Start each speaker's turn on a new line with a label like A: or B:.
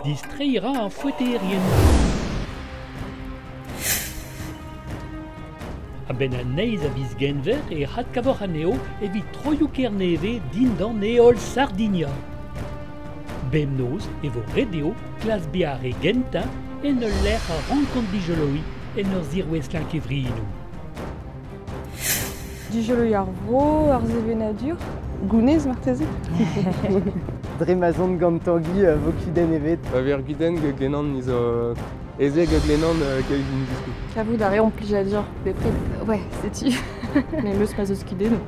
A: Distreiñ a ra ar foeterien. A-benn an eizh a viz Genver e adkavoc'h anezho evit troioù Kernevez dindan heol Sardinia. Bemnoz e vo ret dezho klask bezañ ar re gentañ en ul lec'h a rankont dijoloiñ en ur zirouestlañ kevrinoù.
B: Dijoloiñ ar vro, ar sevenadur.
C: Gounez marteze?
D: Dre ma 'z on gant Tangi vo kudenn ebet.
E: Pa vez ur gudenn gant ni zo ezeg glenan kaout diskoulm.
B: Kavout a reomp plijadur bepred.
F: Ouais, setu.
B: Memes pa 'z eus kudennoù.